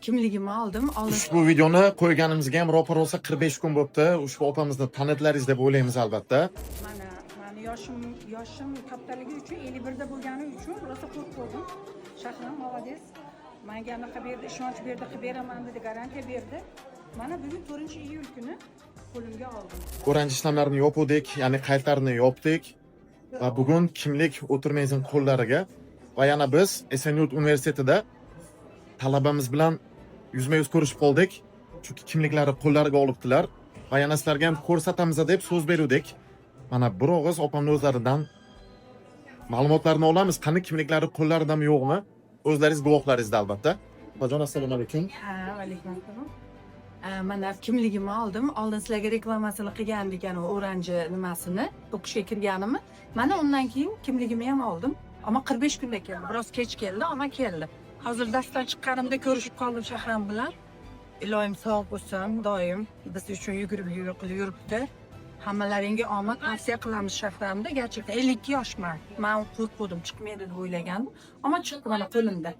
Kimligimni oldim. Oldin Ushbu videoni qo'yganimizga ham ro'pa-rosa 45 kun bo'libdi. Ushbu opamizni tanidilaringiz deb o'ylaymiz, albatta. Mana mani yoshim kattaligi uchun, 51 da bo'lgani uchun rosa qo'rqdim. Shahram молодец. Manga anaqa berdi, ishonch berdi, qilib beraman dedi, garantiya berdi. Mana bugun 4-iyul kuni qo'limga oldim. Orange ishlamlarini yopuvdik, ya'ni qaydlarni yopdik va bugun kimlik o'tirmangizning qo'llariga. Va yana biz Esenyurt universitetida talabamiz bilan yuzma-yuz ko'rishib qoldik. Chunki kimliklari qo'llariga olibdilar va yana sizlarga ham ko'rsatamiz deb so'z beruvdik. Mana bir og'iz opamni o'zlaridan ma'lumotlarni olamiz. Qani, kimliklari qo'llaridami, yo'qmi? O'zlaringiz guvohlaringizda, albatta. Opajon, assalomu alaykum. Ha, alaykum assalom. Mana kimligimni oldim. Oldin sizlarga reklamasini qilgandik, anavi oranji nimasini, o'qishga kirganimni. Mana undan keyin kimligimni ham oldim. Ammo 45 kunda keldi. Biroz kech keldi, ammo keldi. Hozir darsdan chiqqanimda ko'rishib qoldim Shahram bilan. Iloyim sog' bo'lsin, doim biz uchun yugurib yugurib qilib yuribdi. Hammalaringga omad tavsiya qilamiz Shahramda. Gerçekten 52 yoshman. Man qo'rquvdim, chiqmaydi deb o'ylagandim. Ammo chiqdi, mana qo'limda.